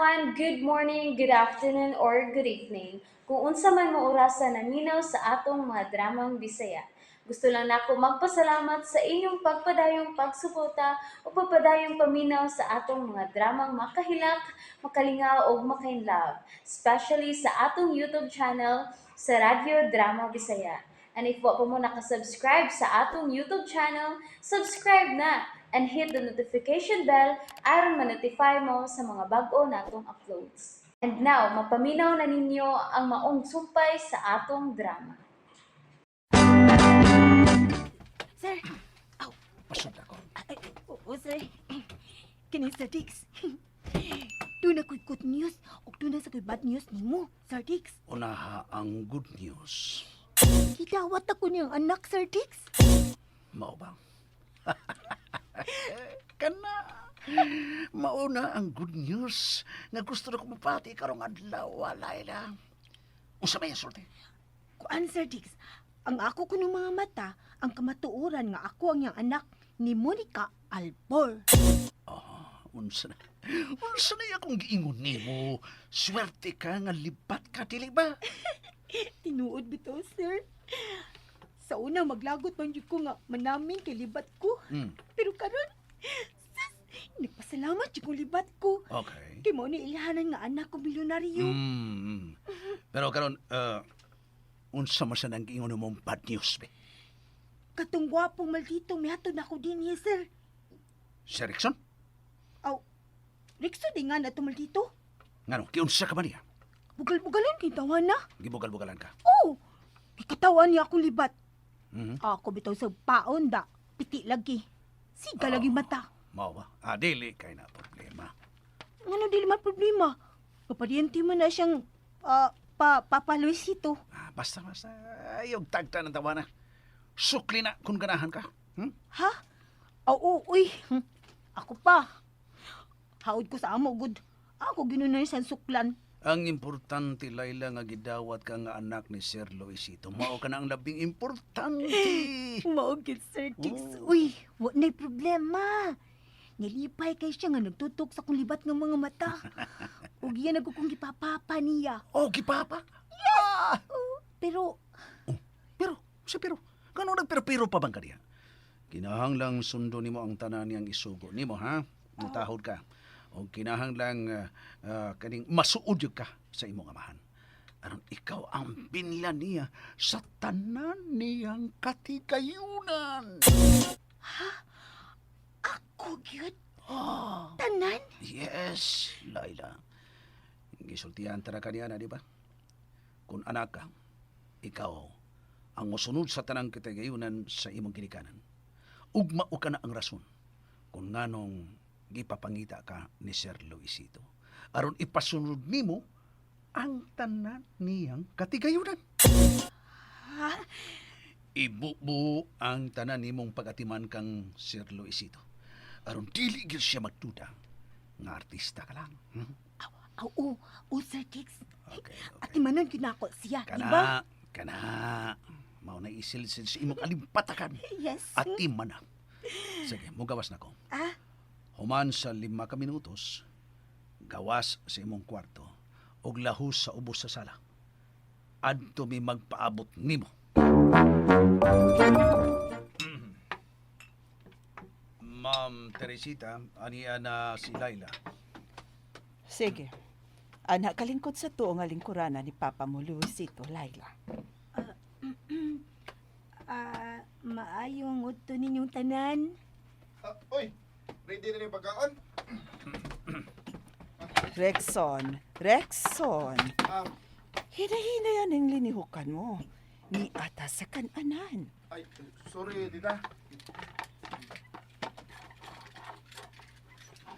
Everyone! Good morning, good afternoon, or good evening. Kung unsa man mo orasa naminaw sa atong mga dramang Bisaya. Gusto lang nako magpasalamat sa inyong pagpadayong pagsuporta o pagpadayong paminaw sa atong mga dramang makahilak, makalingaw ug makainlove, especially sa atong YouTube channel sa Radyo Drama Bisaya. And if wa pa mo nakasubscribe sa atong YouTube channel, subscribe na and hit the notification bell aron ma-notify mo sa mga bag-o natong uploads. And now, mapaminaw na ninyo ang maong sumpay sa atong drama. Sir, aw, Pasod ako. Ay, oo, sir. Kini Sir Dix. Doon ako'y good news ug doon na sa ko'y bad news nimo, Sir Dix. Unaha ang good news. Gidawat ako niyang anak, Sir Dix. Mao ba? Kana. Mauna ang good news nga gusto na ko mapati karong adlaw, Laila. Unsa may sulti? Kuan, Sir Dix, ang ako kuno mga mata, ang kamatuoran nga ako ang iyang anak ni Monica Albor. Unsa na? Unsa na akong giingon nimo? Swerte ka nga libat ka, dili ba? Tinuod bitaw, sir. Sa una, maglagot man jud ko nga manamin kay libat ko. Pero karon, sus, nagpasalamat jud kong libat ko. Okay. Kay mao ni ilhanan nga anak ko milyonaryo. Pero karon unsa man sa nang giingon mong bad news be? Katong gwapong maldito mihatod na ako din sir. Si Rickson? Aw, Rixo di nga na to maldito. Ngano, giunsa ka man niya? Bugal-bugalan kay tawa na. Gibugal-bugalan ka. Oh, ikatawan niya akong libat. Ako bitaw sa paon da. Piti lagi. Siga lagi mata. Mao ba? Ah, dili kay na problema. Ngano dili man problema. Kapariente man na siyang pa Papa Luisito. Ah, basta basta ayaw tagta ng tawana. Sukli na kung ganahan ka. Ha? Oo, uy. Ako pa. Haod ko sa amo, good. Ako ginunay sa suklan. Ang importante, Laila, nga gidawat ka nga anak ni Sir Luisito. Mao ka na ang labing importante. Mao gyud, Sir Kicks. Oo. Uy, wa na'y problema. Nilipay kay siya nga nagtutok sa kong libat ng mga mata. Ug iyan ako kong gipapapa niya. Oh, gipapa? Yeah! Pero, Pero, sa pero, kano nagpero-pero pa bang kaniya? Kinahanglang sundo nimo ang tanan niyang isugo nimo, ha? Mutahod ka. O kinahanglang kaning masuod jud ka sa imong amahan. Aron ikaw ang binla niya sa tanan niyang katigayunan. Ako gyud? Ah. Tanan? Yes, Laila. Gisultihan tara kaniya na, di ba? Kung anak ka, ikaw ang mosunod sa tanang katagayunan sa imong ginikanan. Ugma ka na ang rason kung nganong gipapangita ka ni Sir Luisito. Aron ipasunod nimo ang tanan niyang katigayunan. Ha? Ibubu ang tanan nimong pagatiman kang Sir Luisito. Aron dili gyud siya magduda nga artista ka lang. Aw, aw, oo, oo, Sir Kicks. Okay, okay. Ati manon gyud nako siya, di ba? Kana, kana. Mao na isilsil sa imong alimpatakan. Yes. Atiman na. Sige, mugawas na ko. Ah? Human sa 5 ka minutos, gawas sa imong kwarto ug lahos sa ubos sa sala. Adto mi magpaabot nimo. Ma'am Teresita, aniya na si Laila. Sige. Anak, kalingkod sa tuo nga lingkurana ni Papa mo, Luisito, Laila. Ah, maayong udto ninyong tanan. Ah, oy, ready na yung pagkaon? Rexon, Rexon. Ah, Hina-hina yan ang linihukan mo. Ni ata sa kananan. Ay, sorry, tita.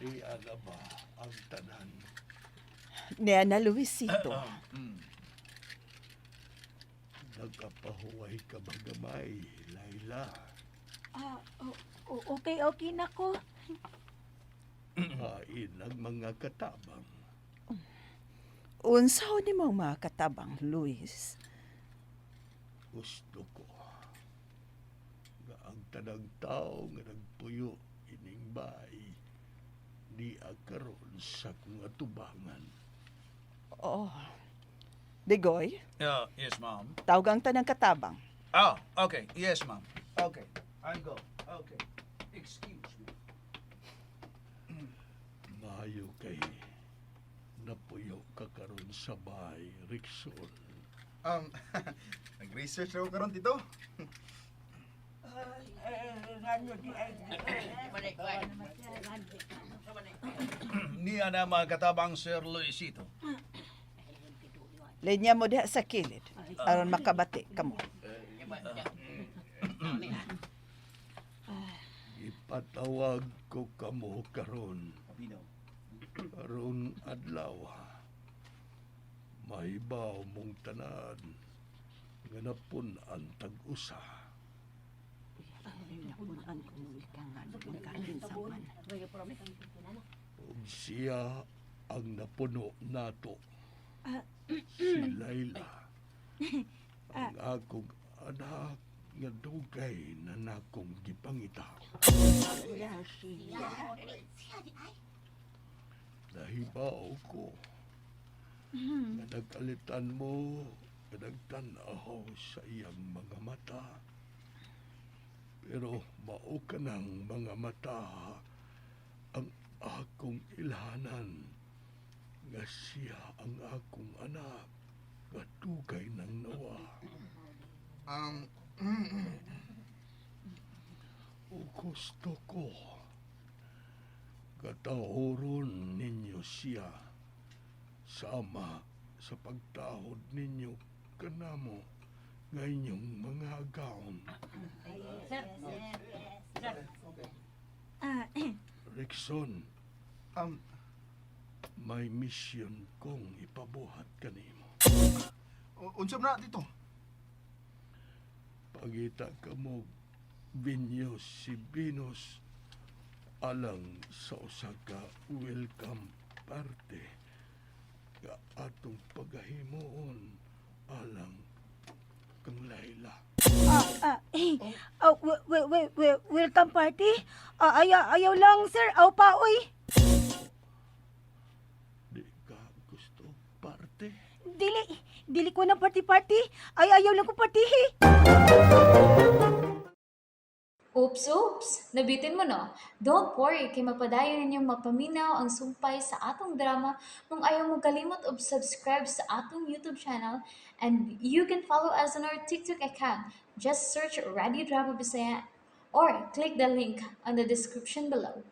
Di na ba ang tanan? Nena Luisito. Nagkapahuway ka ba gamay, Laila? Ah, okay, okay na ko. Kain ang mga katabang. Unsaw ni mong mga katabang, Luis? Gusto ko nga ang tanang tao nga nagpuyo ining bay. diha karon sa akong atubangan. Oh. Digoy, Yeah, yes, ma'am. tawag ang tanang katabang. Oh, okay. Yes, ma'am. Okay. I go. Okay. Excuse me. Maayo kay napuyo ka karon sa bahay, Rixon. Um, nag-research na ko karon, tito. Niya na mga katabang Sir Luisito. Linya mo diha sa kilid aron makabati kamo. Ipatawag ko kamo karon. Pabino. Karon adlaw. Mahibaw mong tanan nga napun-an tag-usa. Ug siya ang napuno nato. Si Laila. Ang akong anak nga dugay na nakong gipangita. Nahibaw ko nga nagkalitan mo, nga nagtanaw sa iyang mga mata. Pero mao ka ng mga mata ang akong ilhanan nga siya ang akong anak nga dugay ng nawa. Um, O gusto ko katahoron ninyo siya sama sa pagtahod ninyo kanamo nga inyong mga agaon. Rickson, um, may mission kong ipabuhat kanimo. unsa man na, tito? Pangita ka mo binyo si Venus alang sa usa ka welcome party nga atong pagahimuon alang kang Laila. Ah, eh, oh, welcome party? Ah, ayaw, ayaw lang, sir. Aw pa, oy. Di ka gusto party? Dili, dili ko ng party-party. Ay, ayaw lang ko partihi. Oops, oops! Nabitin mo no? Don't worry, kay mapadayon ninyong mapaminaw ang sumpay sa atong drama kung ayaw mo kalimot og subscribe sa atong YouTube channel, and you can follow us on our TikTok account. Just search Radio Drama Bisaya or click the link on the description below.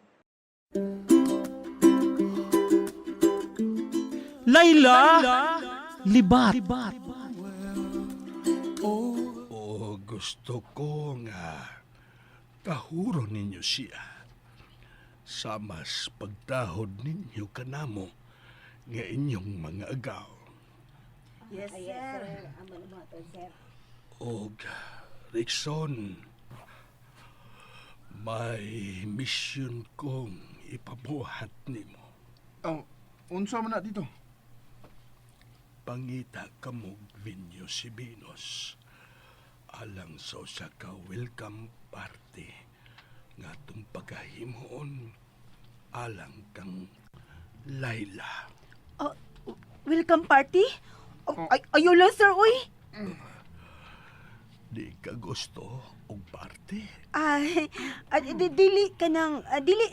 Laila! Libat! O gusto ko nga tahuron ninyo siya sa mas pagtahod ninyo kanamo nga inyong mga agaw. Yes, sir. Og Rickson, may mission kong ipabuhat nimo. Oh, unsa man na, tito? Pangita kamog vinyo si Venus alang sa usa ka welcome party nga atong pagahimuon alang kang Laila. Ah, welcome party? Oh, ay, ayaw lang, sir, oy. Di ka gusto og party? Ay, ah, dili ka nang, ah, dili.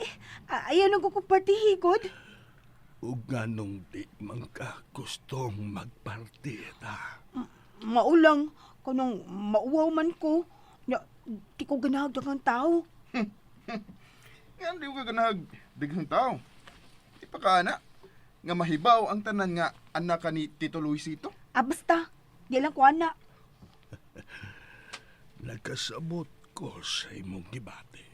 Ah, ayaw lang ko kong partihi, god. Ug nganong di man ka gustong magparty ta? Maulang, kanang mauwaw man ko. Ya, di ko ganahag daghang tao. Nga di ko ganahag daghang tao. Di pa ka ana nga mahibaw ang tanan nga anak ka ni Tito Luisito. Ah, basta. Di lang ko ana. Nakasabot ko sa imong gibati.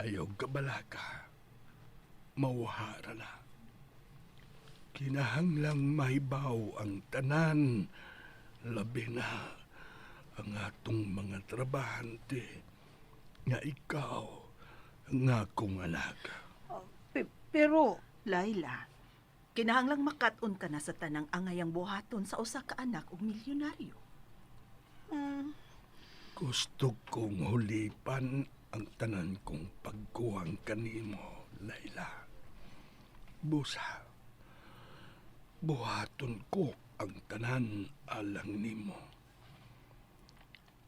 Ayaw kabalaka. Mawahara na. Kinahanglang mahibaw ang tanan. Labi na ang atong mga trabahante nga ikaw ang akong anak. Pero, Laila, kinahanglang makat-on ka na sa tanang angayang buhaton sa usa ka anak og milyonaryo. Gusto kong hulipan ang tanan kong pagkuwang kanimo, Laila. Busa. Buhaton ko ang tanan alang nimo.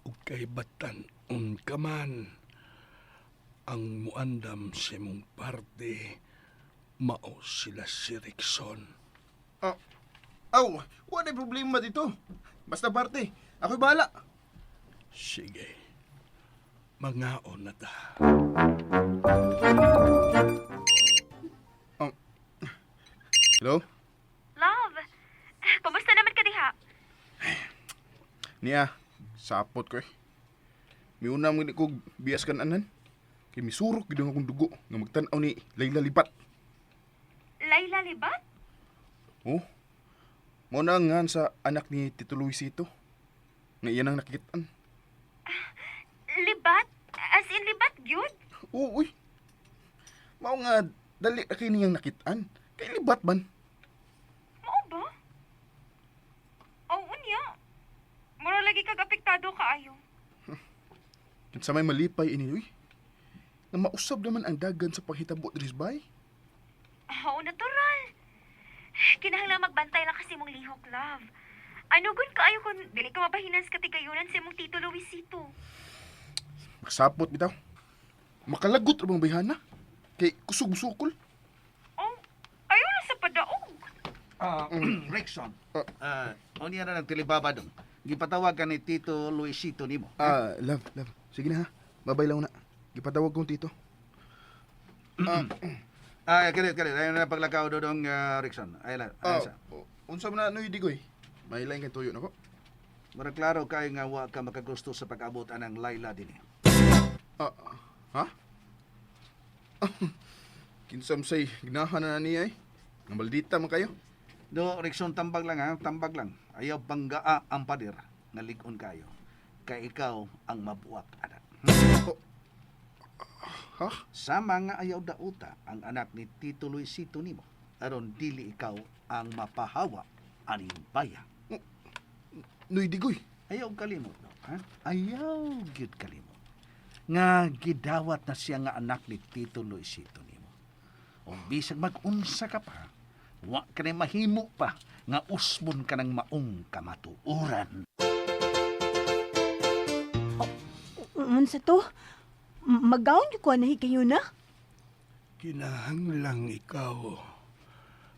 Ug kay batan-on ka man, ang muandam sa imong parte, mao sila si Rickson. Ah, aw, wala problema dito. Basta parte, ako'y bahala. Sige, mangaon na ta. Hello? Love, kumusta naman ka diha? Niya, sapot ko eh. Miuna mo ko bias kan anan. Kay misurok gid ang akong dugo nga magtan-aw ni Layla Libat. Layla Libat? Oh. Mao na ang ngan sa anak ni Tito Luisito. Nga iyan ang nakikitaan. Libat? As in libat gyud? Oo, uy. Mao nga dali ra kay niyang nakitaan. Kay libat man. Mao ba? Oh, unya. Mura lagi kag apektado kaayo. Kinsa may malipay ini uy. Nga mausab naman ang dagan sa panghitabo diri sa bay. Oo, natural. Kinahanglan magbantay lang kasi mong lihok, love. Ano gun kaayo kung dili ka mabahinan sa katigayunan sa imong Tito Luisito? Magsapot bitaw. Makalagot ra bang bayhana? Kay kusog sukol. Oh, ayaw na sa padaog. Ah, Rickson. Ah, unya na ng tilibaba dong. Gipatawag ka ni Tito Luisito nimo. Ah, love, love. Sige na ha. Babay lang na. Gipatawag kong tito. Ah, kalit, kalit. Ayaw na paglakaw dodong Rickson. Ayaw na. Ah, Ayaw sa. unsa man na ano digoy? May lain kay tuyo nako. Mara klaro kayo nga wa ka makagusto sa pag-abot anang Laila dinhi. Ah, ha? Kinsam say ginahan na niya eh. Nga maldita man kayo. Do, Rickson, tambag lang ha, tambag lang. Ayaw banggaa ang pader nga lig-on kayo. Kay ikaw ang mabuak anak. Ha? Sama nga ayaw dauta ang anak ni Tito Luisito nimo. Aron dili ikaw ang mapahawa aning baya. Noy digoy. Ayaw kalimot no, ha? Ayaw gyud kalimot. Nga gidawat na siya nga anak ni Tito Luisito nimo. O bisag mag-unsa ka pa, wa ka na mahimo pa nga usbon ka ng maong kamatuoran. Unsa to? Magaon gyud ko na kayo na? Kinahanglang ikaw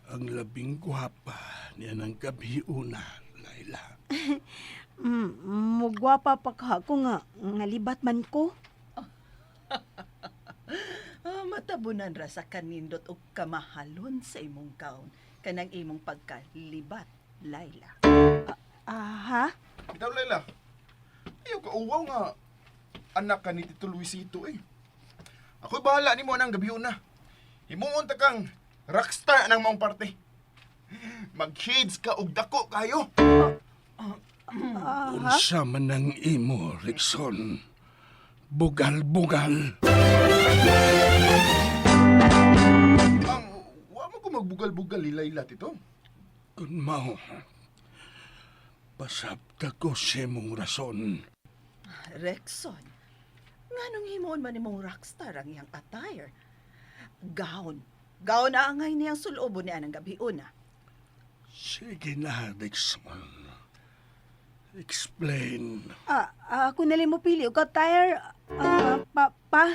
ang labing gwapa niya ng gabi una, Laila. Mugwapa pa ka ako nga nga libat man ko. Ah, matabunan ra sa kanindot og kamahalon sa imong gown kanang imong pagkalibat, Laila. Ah, ha? Bitaw Laila. Ayaw ka uwaw nga anak ka ni Tito Luisito eh. Ako'y bahala nimo anang gabi una. Himuon ta kang rockstar anang maong parte. Mag-shades ka og dako kayo. Unsa man ang imo, Rickson. Bugal-bugal. Ang wa mo ko magbugal-bugal ni Laila tito. Kun mao, pasabta ko sa imong rason. Rexon, nganong himuon man nimong rockstar ang iyang attire? Gown. Gown na angay niyang sulobon niya ng gabi una. Sige na, Rickson. Explain. Ah, ako na lang mo pili og attire ah, pa, pa.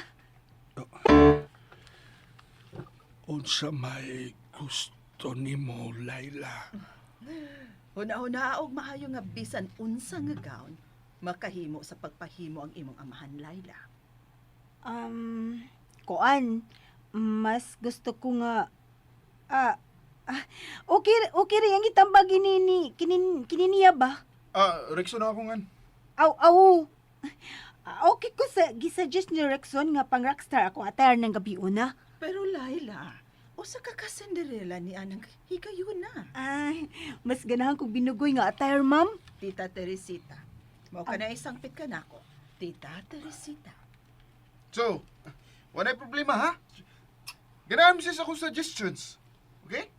Unsa may gusto nimo, Laila. Huna-huna og maayo nga bisan unsa nga gown makahimo sa pagpahimo ang imong amahan Laila. Um, kuan, mas gusto ko nga ah, ah okay okay rin ang gitambag ini ni kinin kini niya ba? Ah, Rexon na ako ngan. Aw aw. Ah, okay ko sa gisuggest ni Rexon nga pang rockstar ako attire ng gabi una. Pero Laila, usa ka ka Cinderella ni anang higayuna. Ay, mas ganahan kog binugoy nga attire, ma'am. Tita Teresita, mao ka na isangpit ka nako. Tita Teresita. So, wala problema ha? Ganahan mo siya sa akong suggestions. Okay?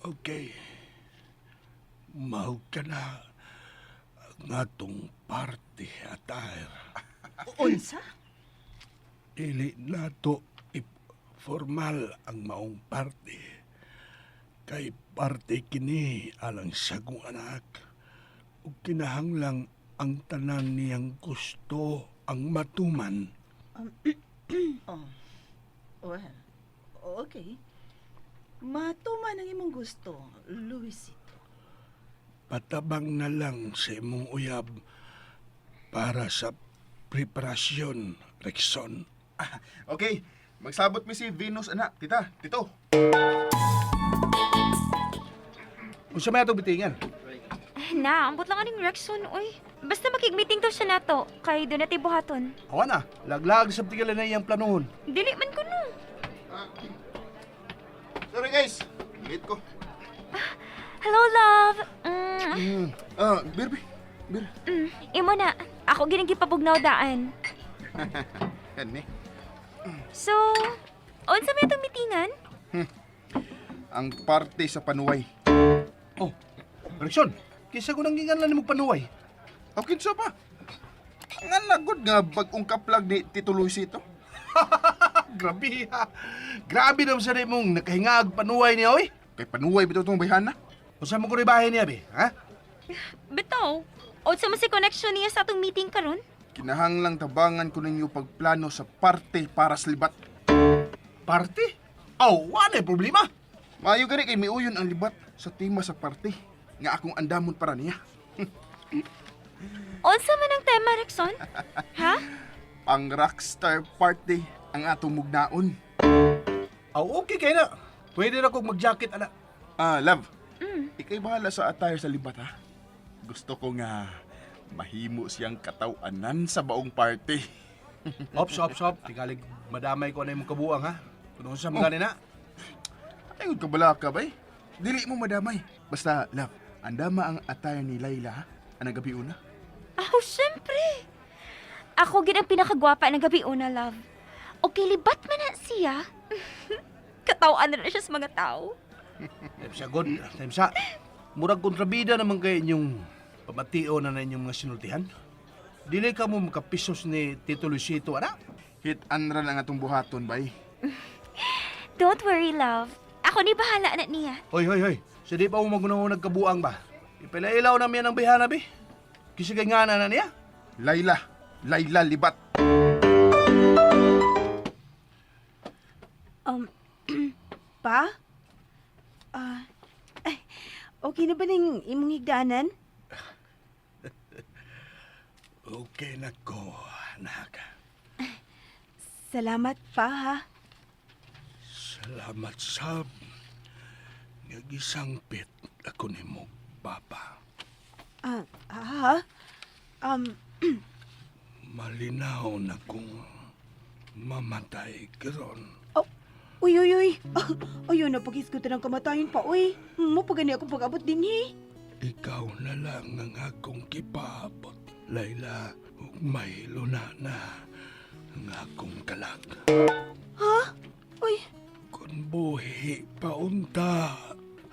Okay. Mao ka na ang atong party attire. Unsa? Dili nato Formal ang maong parte. Kay parte kini alang sa kong anak. Ug kinahanglang ang tanan niyang gusto ang matuman. Oh. Well, okay. Matuman ang imong gusto, Luisito. Patabang na lang sa imong uyab para sa preparasyon, Rexon. Okay, magsabot mi si Venus ana, tita, tito. Unsa may atong bitingan? Na, ambot lang aning Rexon, uy. Basta makig-meeting to siya nato, kay doon natin buhaton. Awa na, laglag sa tigala na iyang planohon. Dili man ko no. Sorry guys, late ko. Hello, love. Mm, Ah, beer, be. Beer. imo na. Ako gining gipabugnaw daan. Yan ni. So, unsa may atong meetingan? Ang parte sa panuway. Oh, Rexon, kinsa ko nang gingan lang nimo panuway? O kinsa pa? Ang nagod nga bagong kaplag ni Tito Luisito. Grabe ha. Grabe naman sa imong nakahingag panuway niya, oy. Kay panuway bitaw tong bayhana. Unsa mo ko bahay niya, be? Ha? Bitaw. Unsa man si connection niya sa atong meeting karon? Kinahanglang tabangan ko ninyo pagplano sa parte para sa libat. Parte? Aw, wala problema. Maayo gani kay miuyon ang libat sa tema sa parte nga akong andamon para niya. Unsa man ang tema, Rexon? Ha? Ang rockstar party ang atong mugnaon. Aw, okay kay na. Pwede na kong mag-jacket, ana. Ah, love. Ikay bahala sa attire sa libat ha. Gusto ko nga mahimo siyang katawanan sa baong party. Ops, ops, ops. Tigalig madamay ko na imong kabuang, ha? Kung unsa man gani na. Ay, ka bala ka bay. Dili mo madamay. Basta, love, andama ang attire ni Layla ha. Anang gabi una. Oh, syempre. Ako gid ang pinakagwapa ng gabi una, love. Okay, libat man na siya. Katawaan na na siya sa mga tao. Time sa god, time sa. Murag kontrabida naman kay inyong pamatiO na na inyong mga sinultihan. Dili ka mo makapisos ni Tito Luisito, ana. Hit and run ang atong buhaton, bay. Don't worry, love. Ako ni bahala na niya. Hoy, hoy, hoy. Sa di pa mo magunahon nagkabuang ba? Ipilailaw na miya ng bihana, bi. Kisigay nga na na niya. Layla, Layla Libat. Pa? Ah, ay, okay na ba ning imong higdaanan? Okay na ko, anak. Salamat pa ha. Salamat sab. Nga gisangpit ako nimo, papa. Ah, ha? Um, Malinaw na kung mamatay karon. Oh, uy, uy, uy. Ayaw na pag-isgutan ang kamatayon pa, uy. Mo pa gani akong pag-abot din, he. Ikaw na lang ang akong gipaabot, Layla, ug mahilo na na ang akong kalag. Ha? Uy, Kung buhi paunta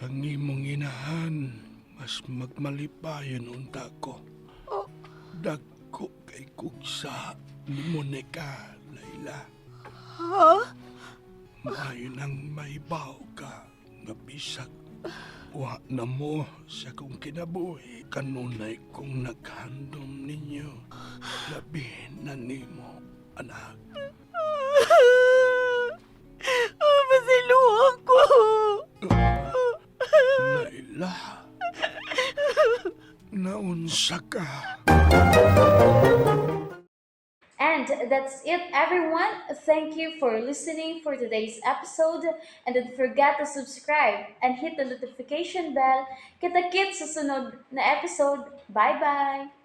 ang imong inahan, mas magmalipayon unta ko. Oh. Dagko kay kugsa ni Monica, Layla. Ha? Maayo nang maibaw ka nga bisag wa na mo sa kong kinabuhi kanunay kong naghandom ninyo labi na nimo anak. Oh, masiluhan ko. Layla, naunsa ka? And that's it, everyone. Thank you for listening for today's episode. And don't forget to subscribe and hit the notification bell. Kita-kits sa sunod na episode. Bye-bye!